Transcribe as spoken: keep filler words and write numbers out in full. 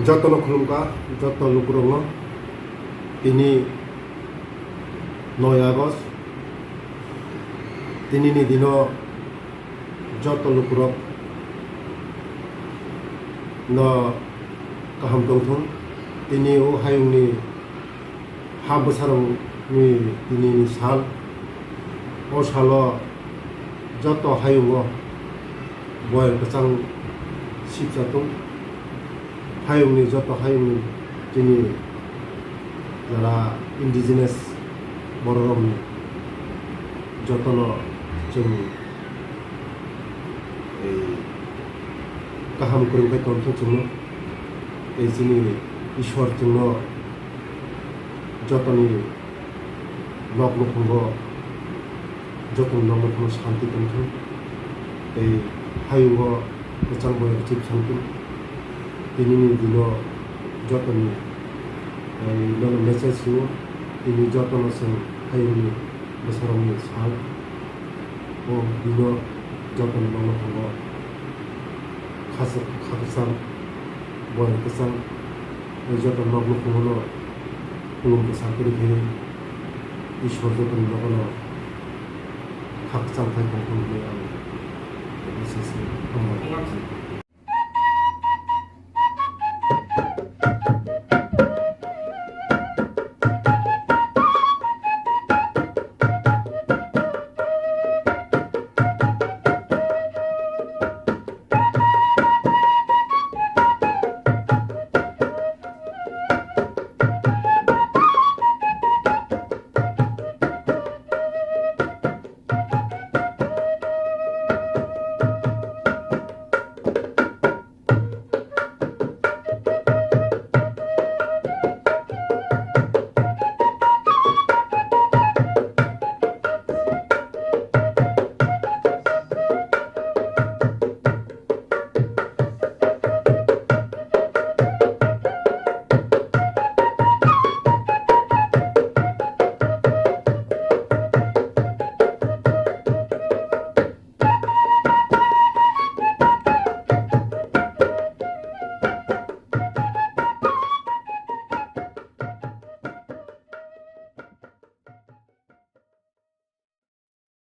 Jotono khulumkha, joto lukurokno. Tini noi August, tinini dino joto lukurok no kaham tongthung. Tini o hayungni ha bwsarokni tinini sal. O salo joto hayungo boyar kwchang sipsa tung. Hayungni joto hayungni chini jara indigenous bororokni jotono chwng, eh, kaham kwrwng khe tongthung chwngno. Tei chini Ishwar chwngno jotoni nok nukhungo, jotoni nok nukhungo santi tongthung tei hayungo kwchang boyar chip sangthung. Tinini dino jotoni, eh, nono message rwo, tini jotono chwng hayungni bwsarokni sal. O dino jotono nok nukhungo khaswk, kha kwchang, boyar kwchang, tei joto nok nukhungo no khulum bwsa kwrwi khe Ishwar jotoni nogono khakchang khai tongthung hwnwi ang S S C hambai.